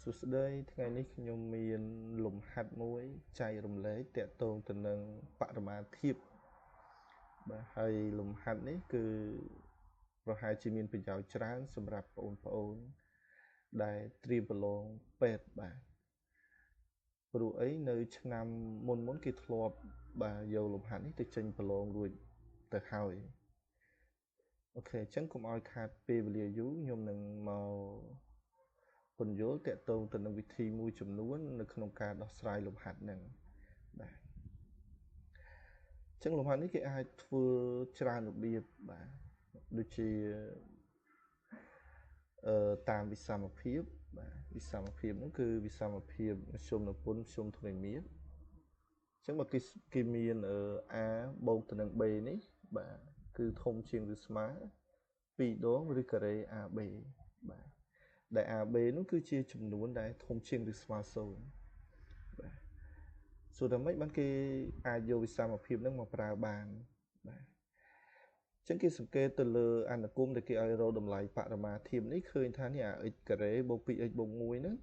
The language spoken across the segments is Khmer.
សួស្តីថ្ងៃនេះខ្ញុំមានលំហាត់មួយចែករំលែកទាក់ទងទៅនឹងបរិមាធៀបបាទហើយលំហាត់នេះគឺប្រហែលជាមានប្រយោជន៍ច្រើនសម្រាប់បងប្អូនដែលត្រៀមប្រឡងពេទ្យបាទព្រោះអីនៅឆ្នាំមុនគេធ្លាប់បាទយកលំហាត់នេះទៅចេញប្រឡងរួចទៅហើយអូខេអញ្ចឹងកុំឲ្យខាតពេលវេលាយូរខ្ញុំនឹងមកពន្យល់ទាក់ទងទៅនឹងវិធីមួយចំនួននៅក្នុងការដោះស្រាយលំហាត់ហ្នឹងបាទអញ្ចឹងលំហាត់នេះគេអាចធ្វើច្រើនរបៀបបាទដូចជាតាមវិសមភាពបាទវិសមភាពហ្នឹងគឺវិសមភាពមធ្យមនពន្ធមធ្យមធនិមាត្រអញ្ចឹងបើគេមាន A បូកទៅនឹង B នេះបាទគឺធំជាងឬស្មើ2ដងឬការ៉េ AB បាទដែល AB នោះគឺជាចំនួនដែលធំជាងឬស្មើ0បាទសួរថាម៉េចបានគេអាចយកវិសមភាពនឹងមកប្រើបានបាទអញ្ចឹងគេសង្កេតទៅលើអនុគមដែលគេឲ្យរកតម្លៃបរិមាធៀបនេះឃើញថានេះអា x ការ៉េបូក 2x បូក1ហ្នឹង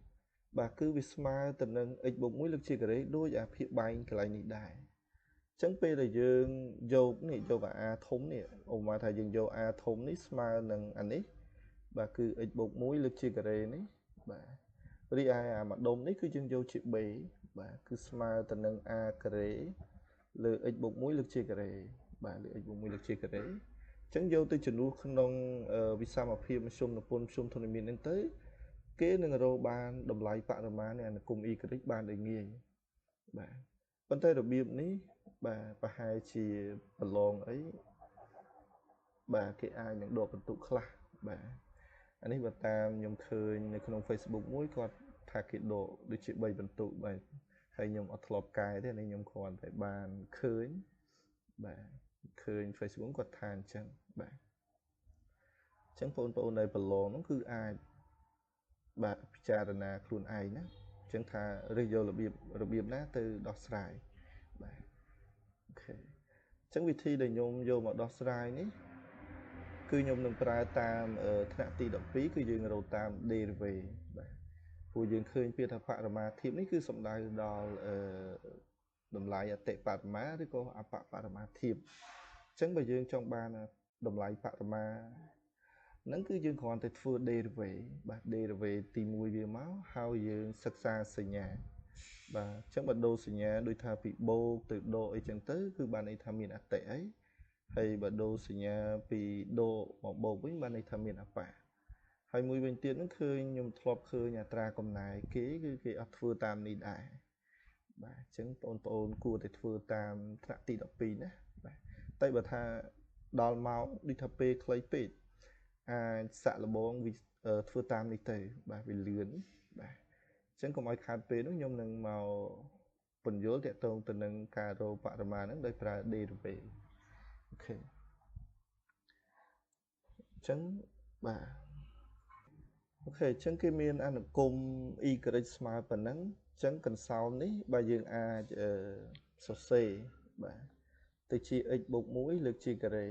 បាទគឺវាស្មើទៅនឹង x បូក1លើកជាការ៉េដូចអាភាគបែងកន្លែងនេះដែរអញ្ចឹងពេលដែលយើងយកនេះយកអា a ធំនេះឧបមាថាយើងយក a ធំនេះស្មើនឹងអានេះបាទគឺ x បូក1លើកជាការ៉េនេះបាទរីឯអាមួយដុំនេះគឺយើងយកជា b បាទគឺស្មើទៅនឹង a ការ៉េលើ x បូក1លើកជាការ៉េបាទលើ x បូក1លើកជាការ៉េអញ្ចឹងយកទៅជំនួសក្នុងវិសមភាពមធ្យមនពន្ធមធ្យមធនិមាត្រហ្នឹងទៅគេនឹងរកបានតម្លៃបរិមាណនៃអនុគម y បានដោយងាយបាទប៉ុន្តែរបៀបនេះបាទប្រហែលជាប្រឡងអីបាទគេអាចនឹងដកបន្ទុកខ្លះបាទអានេះបើតាមខ្ញុំឃើញនៅក្នុង Facebook មួយគាត់ថាគេដកដូចជា3បន្ទុកបាទហើយខ្ញុំអត់ធ្លាប់កែទេនេះខ្ញុំគ្រាន់តែបានឃើញបាទឃើញ Facebook គាត់ថាអញ្ចឹងបាទអញ្ចឹងបងប្អូនដែលប្រឡងហ្នឹងគឺអាចបាទពិចារណាខ្លួនឯងណាអញ្ចឹងថារើសយករបៀបណាទៅដោះស្រាយបាទអូខេអញ្ចឹងវិធីដែលខ្ញុំយកមកដោះស្រាយនេះគឺខ្ញុំនឹងប្រើតាមថ្នាក់ទី12គឺយើងរកតាម derivative បាទព្រោះយើងឃើញពាក្យថាបរិមាធៀបនេះគឺសំដៅដល់តម្លៃអតិបរមាឬក៏អបបរមាធៀបអញ្ចឹងបើយើងចង់បានតម្លៃបរិមាហ្នឹងគឺយើងគ្រាន់តែធ្វើ derivative បាទ derivative ទី1វាមកហើយយើងសិក្សាសញ្ញាបាទអញ្ចឹងបើដូរសញ្ញាដូចថាពីបូកទៅដកអីចឹងទៅគឺបានន័យថាមានអតិអីហើយបើដូរសញ្ញាពីដកមកបូកវិញបានន័យថាមានអបាហើយមួយវិញទៀតហ្នឹងឃើញខ្ញុំធ្លាប់ឃើញអត្រាកំណែគេគឺគេអត់ធ្វើតាមនេះដែរបាទអញ្ចឹងបងប្អូនគួរតែធ្វើតាមថ្នាក់ទី12ណាបាទតែបើថាដល់មកដូចថាពេលខ្លីពេកអាចសាក់លបងធ្វើតាមនេះទៅបាទវាលឿនបាទអញ្ចឹងកុំឲ្យខាតពេលនោះខ្ញុំនឹងមកពន្យល់ទាក់ទងទៅនឹងការរកបរិមាណហ្នឹងដោយប្រើ derivative អូខេអញ្ចឹងបាទអូខេអញ្ចឹងគេមានអនុគម y ស្មើប៉ុណ្ណឹងអញ្ចឹងកន្សោមនេះបើយើងអាចសរសេរបាទទៅជា x បូក1លើកជាការ៉េ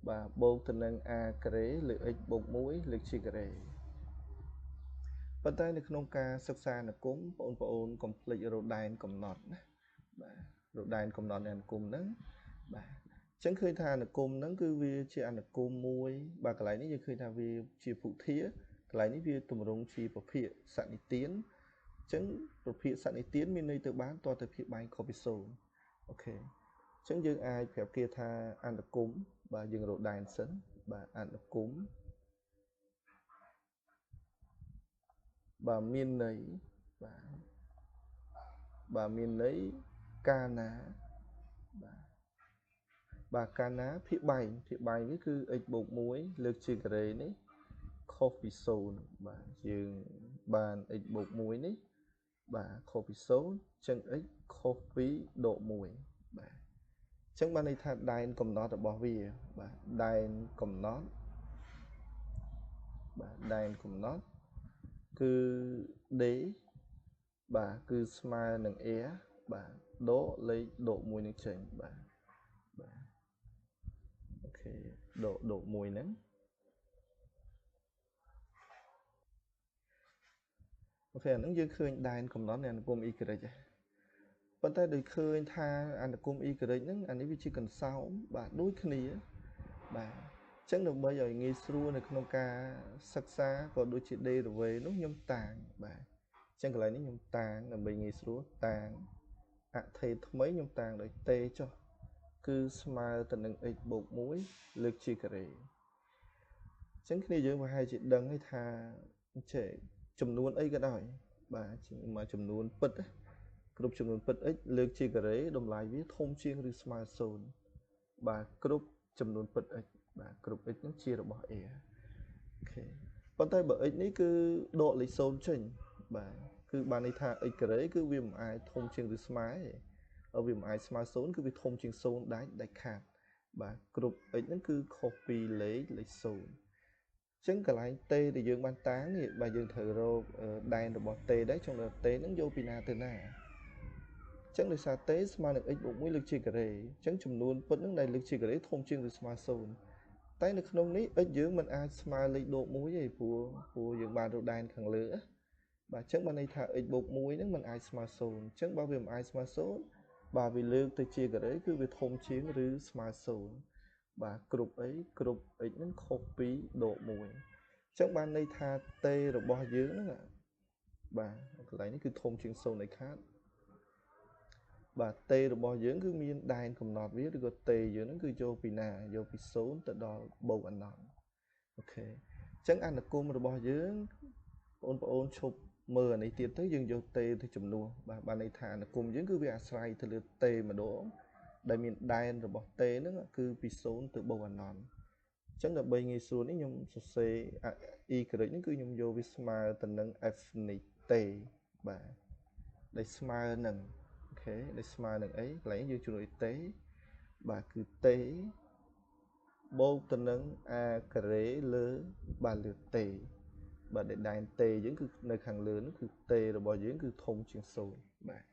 បាទបូកទៅនឹង a ការ៉េលើ x បូក1លើកជាការ៉េប៉ុន្តែនៅក្នុងការសិក្សាអនុគមបងប្អូនកុំភ្លេចរកដែនកំណត់ណាបាទរកដែនកំណត់នៃអនុគមហ្នឹងបាទអញ្ចឹងឃើញថាអនុគមហ្នឹងគឺវាជាអនុគមមួយបាទកន្លែងនេះយើងឃើញថាវាជាភុធាកន្លែងនេះវាទម្រង់ជាប្រភាគសនិទានអញ្ចឹងប្រភាគសនិទានមានន័យទៅបានតទៅភាគបែងខុសពី0អូខេអញ្ចឹងយើងអាចប្រាប់គេថាអនុគមបាទយើងរកដែនសិនបាទអនុគមបាទមានន័យបាទមានន័យកាលណាបាទកាលណាភាគបែងនេះគឺ x បូក1លើកជាការ៉េនេះខុសពី0បាទយើងបាន x បូក1នេះបាទខុសពី0អញ្ចឹង x ខុសពីដក1បាទអញ្ចឹងបានន័យថាដែនកំណត់របស់វាបាទដែនកំណត់បាទដែនកំណត់គឺ d បាទគឺស្មើនឹង a បាទដកលេខដក1នឹងចេញបាទបាទអូខេដក1ហ្នឹង OK អាហ្នឹងយើងឃើញដែនកំណត់នៃអនុគមន៍ y ប៉ុន្តែដោយឃើញថាអនុគមន៍ y ហ្នឹងអានេះវាជាកន្សោមបាទដូចគ្នាបាទអញ្ចឹងដើម្បីឲ្យងាយស្រួលនៅក្នុងការសិក្សាក៏ដូចជា derivative នោះខ្ញុំតាងបាទអញ្ចឹងកន្លែងនេះខ្ញុំតាងដើម្បីងាយស្រួលតាងអថេថ្មីខ្ញុំតាងដោយ t ចុះគឺស្មើទៅនឹង x បូក1លើកជាការ៉េអញ្ចឹងគ្នាយើងប្រហែលជាដឹងហើយថាចេះចំនួនអីក៏ដោយបាទមួយចំនួនពិតគ្រប់ចំនួនពិត x លើកជាការ៉េតម្លៃវាធំជាងឬស្មើ0បាទគ្រប់ចំនួនពិត x បាទគ្រប់ x ហ្នឹងជារបស់ a OK ប៉ុន្តែបើ x នេះគឺដកលេខ0ចេញបាទគឺបានន័យថា x ការ៉េគឺវាមិនអាចធំជាងឬស្មើទេវាមិនអាចស្មើ0គឺវាធំជាង0ដាច់ខាតបាទគ្រប់ x ហ្នឹងគឺខុសពីលេខ0អញ្ចឹងកន្លែង t ដែលយើងបានតាងនេះបាទយើងត្រូវរកដែនរបស់ t ដែរចង់ដល់ t ហ្នឹងយកពីណាទៅណាអញ្ចឹងដោយសារ t ស្មើនឹង x បូក1លើកជាការ៉េអញ្ចឹងចំនួនពិតហ្នឹងដែលលើកជាការ៉េធំជាងឬស្មើ0តែនៅក្នុងនេះ x យើងមិនអាចស្មើលេខដក1ទេព្រោះយើងបានរកដែនខាងលើបាទអញ្ចឹងបានន័យថា x បូក1ហ្នឹងមិនអាចស្មើ0អញ្ចឹងបើវាមិនអាចស្មើ0បាទវាលើកទៅជាការ៉េគឺវាធំជាងឬស្មើ0បាទគ្រប់អីគ្រប់ x ហ្នឹងខុសពីដក1អញ្ចឹងបានន័យថា t របស់យើងហ្នឹងបាទកន្លែងនេះគឺធំជាង0នៃខាតបាទ t របស់យើងគឺមានដែនកំណត់វាឬក៏ t យើងហ្នឹងគឺយកពីណាយកពី0ទៅដល់បូកអនន្ត OK អញ្ចឹងអនុគមន៍របស់យើងបងប្អូនឈប់មើលអានេះទៀតទៅយើងយក t ទៅចំនួនបាទបានន័យថាអនុគមន៍យើងគឺវាអាស្រ័យទៅលើ t ម្ដងដែលមានដែនរបស់ t ហ្នឹងគឺពី0ទៅបូកអនន្តអញ្ចឹងដើម្បីងាយស្រួលនេះខ្ញុំសរសេរ y ហ្នឹងគឺខ្ញុំយកវាស្មើទៅនឹង f នៃ t បាទដែលស្មើនឹង OK ដែលស្មើនឹងអីកន្លែងយើងជួយ t បាទគឺ t បូកទៅនឹង a ការ៉េលើបាទលើ t បាទដែលដែន t យើងគឺនៅខាងលើនោះគឺ t របស់យើងគឺធំជាង0បាទ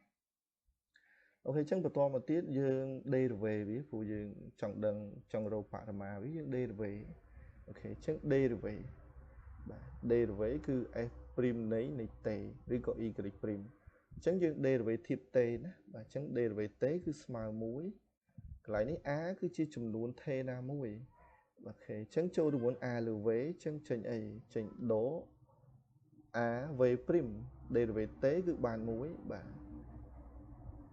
OK អញ្ចឹងបន្តមកទៀតយើង derivative វាព្រោះយើងចង់ដឹងចង់រកបរិមាវាយើង derivative OK អញ្ចឹង derivative បាទ derivative គឺ f' នៃ t ឬក៏ y' អញ្ចឹងយើង derivative t ណាបាទអញ្ចឹង derivative t គឺស្មើ1កន្លែងនេះ a គឺជាចំនួន t ណាមួយ OK អញ្ចឹងចូលរង្វង់ a លើ v អញ្ចឹងចេញអីចេញដក a v' derivative t គឺបាន1បាទ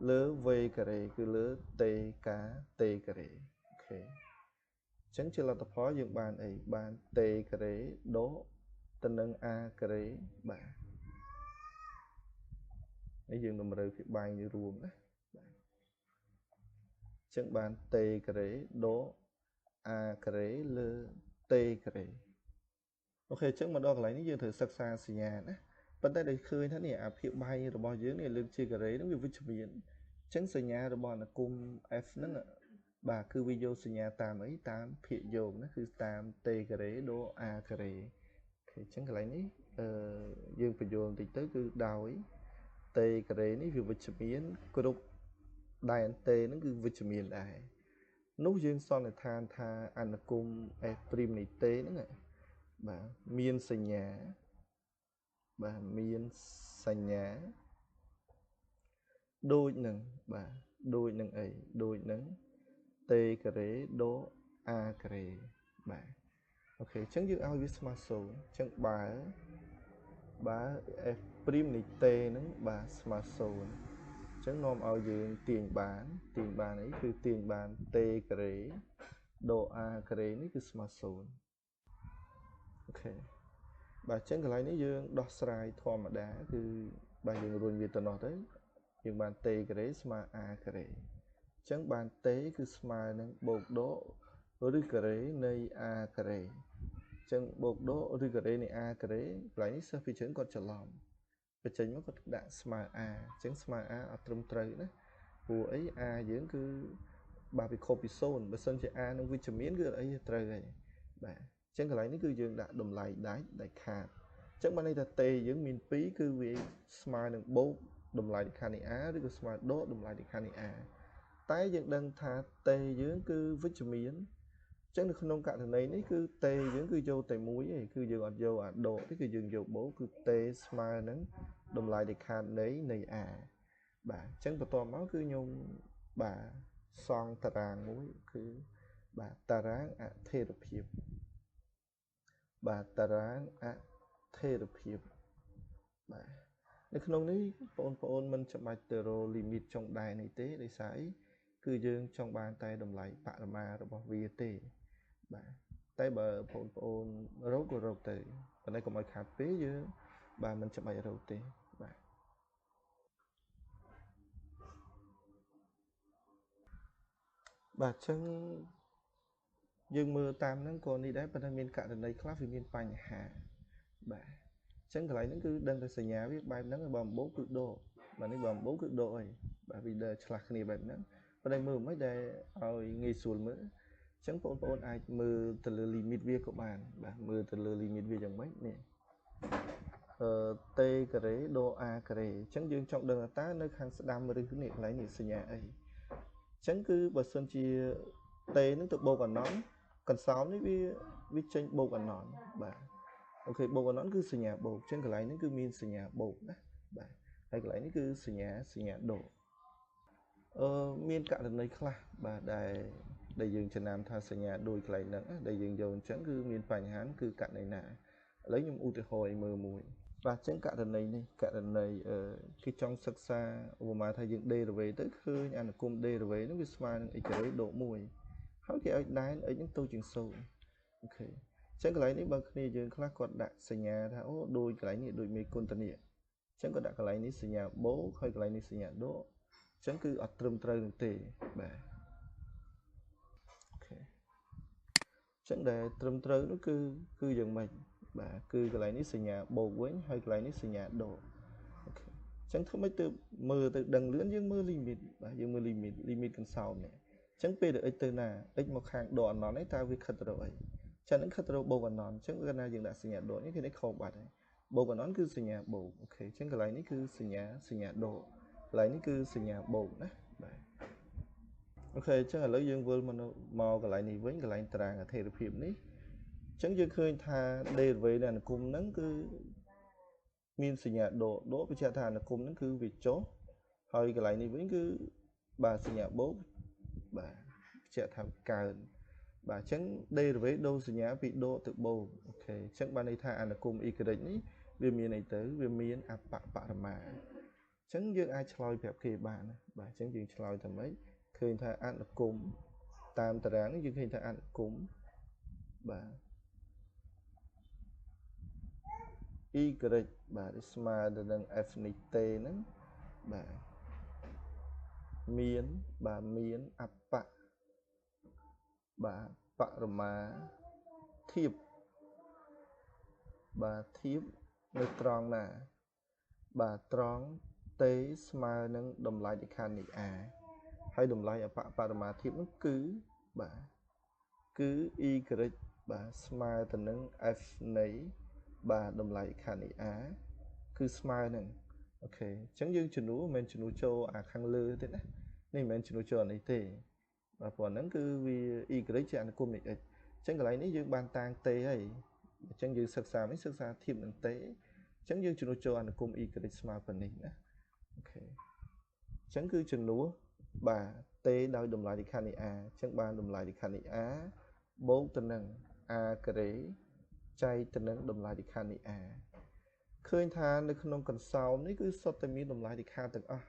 លើ v ការ៉េគឺលើ t ការ៉េ OK អញ្ចឹងជាលទ្ធផលយើងបានអីបាន t ការ៉េដកទៅនឹង a ការ៉េបាទនេះយើងតម្រូវភាគបែងរួមណាបាទអញ្ចឹងបាន t ការ៉េដក a ការ៉េលើ t ការ៉េ OK អញ្ចឹងមកដល់កន្លែងនេះយើងត្រូវសិក្សាសញ្ញាណាប៉ុន្តែដែលឃើញថានេះអាភាគបែងរបស់យើងនេះលើកជាការ៉េហ្នឹងវាវិជ្ជមានអញ្ចឹងសញ្ញារបស់អនុគមន៍ f ហ្នឹងបាទគឺវាយកសញ្ញាតាមអីតាមភាគយោគណាគឺតាម t ការ៉េដក a ការ៉េ OK អញ្ចឹងកន្លែងនេះយើងបញ្យល់បន្តិចទៅគឺដោយ t ការ៉េនេះវាវិជ្ជមានគ្រប់ដែន t ហ្នឹងគឺវិជ្ជមានដែរនោះយើងសន្និដ្ឋានថាអនុគមន៍ f' នៃ t ហ្នឹងបាទមានសញ្ញាបាទមានសញ្ញាដូចនឹងបាទដូចនឹងអីដូចនឹង t ការ៉េដក a ការ៉េបាទ OK អញ្ចឹងយើងឲ្យវាស្មើ0អញ្ចឹងបើ f' នៃ t ហ្នឹងបាទស្មើ0អញ្ចឹងនាំឲ្យយើងទាញបានអីគឺទាញបាន t ការ៉េដក a ការ៉េនេះគឺស្មើ0 OK បាទអញ្ចឹងកន្លែងនេះយើងដោះស្រាយធម្មតាគឺបាទយើងរុញវាទៅនោះទៅយើងបាន t ការ៉េស្មើ a ការ៉េអញ្ចឹងបាន t គឺស្មើនឹងបូកដកឬការ៉េនៃ a ការ៉េអញ្ចឹងបូកដកឬការ៉េនៃ a ការ៉េកន្លែងនេះសិស្សពីច្រើនគាត់ច្រឡំបញ្ចេញមកគាត់ដាក់ស្មើ a អញ្ចឹងស្មើ a អត់ត្រឹមត្រូវណាព្រោះអី a យើងគឺបាទវាខុសពី0បើសិនជា a នឹងវិជ្ជមានគឺអត់អីត្រូវហើយបាទអញ្ចឹងកន្លែងនេះគឺយើងដាក់តម្លៃដាច់ខាតអញ្ចឹងបានន័យថា t យើងមាន2គឺវាស្មើនឹងបូកតម្លៃខាតនៃ a ឬក៏ស្មើដកតម្លៃខាតនៃ a តែយើងដឹងថា t យើងគឺវិជ្ជមានអញ្ ចឹងនៅក្នុងករណីនេះគឺតេយើងគឺយកតែមួយឯងគឺយើងអត់យកអាដកទេគឺយើងយកបូកគឺតេស្មើនឹងតម្លៃដែលខាតនៃ a បាទអញ្ចឹងបន្ទាប់មកគឺខ្ញុំបាទសង់តារាងមួយគឺបាទតារាងអថេរភាពបាទតារាងអថេរភាពបាទនៅក្នុងនេះបងប្អូនមិនចាំបាច់ទៅរក limit ចុងដែននេះទេដោយសារអីគឺយើងចង់បានតែតម្លៃបរិមារបស់វាទេបាទតែបើបងប្អូនរកក៏រកទៅប៉ុន្តែកុំឲ្យខាតពេលយើងបាទមិនចាំបាច់រកទេបាទបាទអញ្ចឹងយើងមើលតាមហ្នឹងក៏នេះដែរប៉ុន្តែមានករណីខ្លះវាមានបញ្ហាបាទអញ្ចឹងកន្លែងហ្នឹងគឺដឹងតែសញ្ញាវាបែបហ្នឹងបើអំបូរគឺដកបាទនេះបើអំបូរគឺដកអីបាទវាដើរឆ្លាស់គ្នាបែបហ្នឹងប៉ុន្តែមើលមិនដែលឲ្យងាយស្រួលមើលអញ្ចឹងបងប្អូនអាចមើលទៅលើ limit វាក៏បានបាទមើលទៅលើ limit វាយ៉ាងម៉េចនេះតេការ៉េដក a ការ៉េអញ្ចឹងយើងចង់ដឹងថាតើនៅខាងស្ដាំឬនេះកន្លែងនេះសញ្ញាអីអញ្ចឹងគឺបើសិនជាតេនឹងទៅបូកអណន្តកន្សោមនេះវាចេញបូកអណន្តបាទអូខេបូកអណន្តគឺសញ្ញាបូកអញ្ចឹងកន្លែងនេះគឺមានសញ្ញាបូកណាបាទហើយកន្លែងនេះគឺសញ្ញាដកមានករណីខ្លះបាទដែលយើងចំណាំថាសញ្ញាដូចកន្លែងហ្នឹងដែលយើងយកអញ្ចឹងគឺមានបញ្ហាគឺករណីណាឥឡូវខ្ញុំឧទាហរណ៍ឲ្យមើលមួយបាទអញ្ចឹងករណីនេះករណីគេចង់សិក្សាឧបមាថាយើង derivative ទៅឃើញអនុគម derivative ហ្នឹងវាស្មើនឹង x ការ៉េដក1ហើយគេឲ្យដែន x ហ្នឹងតូចជាង0អូខេអញ្ចឹងកន្លែងនេះបើគ្នាយើងខ្លះគាត់ដាក់សញ្ញាថាអូដូចកន្លែងនេះដូចមេគុណតនីអញ្ចឹងគាត់ដាក់កន្លែងនេះសញ្ញាបូកហើយកន្លែងនេះសញ្ញាដកអញ្ចឹងគឺអត់ត្រឹមត្រូវនោះទេបាទអូខេអញ្ចឹងដែលត្រឹមត្រូវនោះគឺយ៉ាងម៉េចបាទគឺកន្លែងនេះសញ្ញាបូកវិញហើយកន្លែងនេះសញ្ញាដកអូខេអញ្ចឹងធ្វើម៉េចទៅមើលទៅដឹងលឿនយើងមើល limit បាទយើងមើល limit កន្សោមនេះអញ្ចឹងពេលដែល x ទៅណា x មកខាងដកអណន្តនេះតើវាខិតទៅរកអីចឹងហ្នឹងខិតទៅរកបូកអណន្តអញ្ចឹងកាលណាយើងដាក់សញ្ញាដកនេះគឺនេះខុសបាត់ហើយបូកអណន្តគឺសញ្ញាបូកអូខេអញ្ចឹងកន្លែងនេះគឺសញ្ញាដកកន្លែងនេះគឺសញ្ញាបូកណាបាទអូខេអញ្ចឹងឥឡូវយើងវិលមកកន្លែងនេះវិញកន្លែងតារាងអថេរភាពនេះអញ្ចឹងយើងឃើញថា derivative នៃអនុគមហ្នឹងគឺមានសញ្ញាដកដកបញ្ជាក់ថាអនុគមហ្នឹងគឺវាចុះហើយកន្លែងនេះវិញគឺបាទសញ្ញាបូកបាទបញ្ជាក់ថាកើនបាទអញ្ចឹង derivative ដូរសញ្ញាពីដកទៅបូកអូខេអញ្ចឹងបានន័យថាអនុគម y នេះវាមានអីទៅវាមានអបបរមាអញ្ចឹងយើងអាចឆ្លើយប្រាប់គេបានណាបាទអញ្ចឹងយើងឆ្លើយថាម៉េចឃើញថាអនុគមតាមតារាងនេះយើងឃើញថាអនុគមបាទ y បាទស្មើទៅនឹង f នៃ t ហ្នឹងបាទមានបាទមានអបបាទបរមាធៀបបាទធៀបនៅត្រង់ណាបាទត្រង់ t ស្មើនឹងតម្លៃដែលខាតនៃ a ហើយតម្លៃអបបរមាធៀបនោះគឺបាទគឺ y បាទស្មើទៅនឹង f នៃបាទតម្លៃខាតនៃ a គឺស្មើនឹងអូខេអញ្ចឹងយើងជំនួសមិនមែនជំនួសចូលអាខាងលើទេណានេះមិនមែនជំនួសចូលអានេះទេបាទព្រោះហ្នឹងគឺវា y ជាអនុគមនៃ x អញ្ចឹងកន្លែងនេះយើងបានតាំង t ហើយអញ្ចឹងយើងសិក្សានេះសិក្សាធៀបនឹង t អញ្ចឹងយើងជំនួសចូលអនុគម y ស្មើប៉ុណ្នេះណាអូខេអញ្ចឹងគឺជំនួសបាទ t ដោយតម្លៃដែលខាតនៃ a អញ្ចឹងបានតម្លៃដែលខាតនៃ a បូកទៅនឹង a ការ៉េចែកទៅនឹងតម្លៃដែលខាតនៃ a ឃើញថានៅក្នុងកន្សោមនេះគឺសុទ្ធតែមានតម្លៃដែលខាតទាំងអស់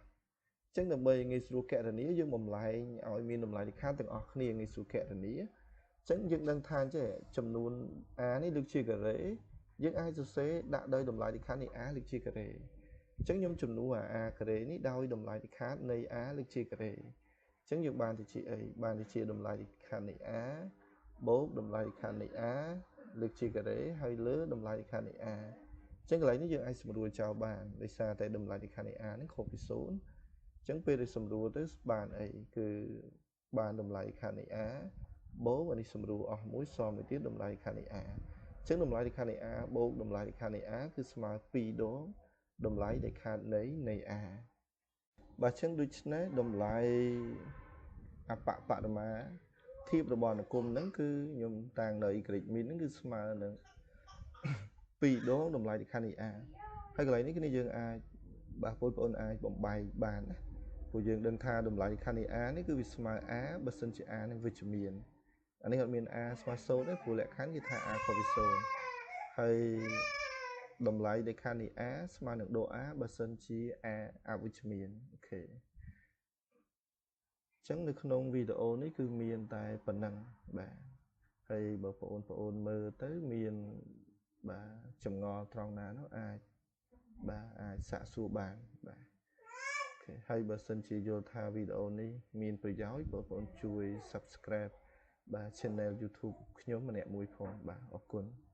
អញ្ចឹងដើម្បីងាយស្រួលកណនាយើងបំលែងឲ្យមានតម្លៃដែលខាតទាំងអស់គ្នាងាយស្រួលកណនាអញ្ចឹងយើងដឹងថាចេះចំនួន a នេះលើកជាការ៉េយើងអាចសរសេរដាក់ដោយតម្លៃដែលខាតនៃ a លើកជាការ៉េអញ្ចឹងខ្ញុំចំនួនអា a ការ៉េនេះដោយតម្លៃដែលខាតនៃ a លើកជាការ៉េអញ្ចឹងយើងបានទៅជាអីបានទៅជាតម្លៃដែលខាតនៃ a បូកតម្លៃដែលខាតនៃ a លើកជាការ៉េហើយលើតម្លៃដែលខាតនៃ a អញ្ចឹងកន្លែងនេះយើងអាចសម្រួលចោលបានដោយសារតែតម្លៃដែលខាតនៃ a ហ្នឹងខុសពី0អញ្ចឹងពេលដែលសម្រួលទៅបានអីគឺបានតម្លៃខាតនៃ a បូកអានេះសម្រួលអស់មួយសមទៅទៀតតម្លៃខាតនៃ a អញ្ចឹងតម្លៃដែលខាតនៃ a បូកតម្លៃដែលខាតនៃ a គឺស្មើ2ដងតម្លៃដែលខាតនៃ a បាទអញ្ចឹងដូច្នេះតម្លៃអបបរមា ធៀបរបស់អនុគមហ្នឹង គឺខ្ញុំតាំងនៅ y មីនហ្នឹង គឺស្មើនឹង 2 ដងតម្លៃលក្ខខណ្ឌនៃ a។ ហើយកន្លែងនេះ គឺយើងអាច បាទ បងប្អូនអាចបំបែកបានណា ព្រោះយើងដឹងថាតម្លៃខណ្ឌនៃ a នេះ គឺវាស្មើ a បើសិនជា a នឹងវិជ្ជមាន។ អានេះអត់មាន a ស្មើ 0 ទេ ព្រោះលក្ខខណ្ឌគេថា a ខុសពី 0 ហើយតម្លៃនៃខណ្ឌនៃ a ស្មើនឹងដក a បើសិនជា a អវិជ្ជមាន។ អូខេ អញ្ចឹងនៅក្នុងវីដេអូនេះគឺមានតែប៉ុណ្ណឹង បាទ ហើយបើបងប្អូនមើលទៅមាន បាទ ចម្ងល់ត្រង់ណានោះ អាច បាទ អាចសាកសួរបាន បាទ។ អូខេ ហើយបើសិនជាយល់ថាវីដេអូនេះមានប្រយោជន៍ បងប្អូនជួយ Subscribe បាទ Channel YouTube ខ្ញុំម្នាក់មួយផង បាទ អរគុណ។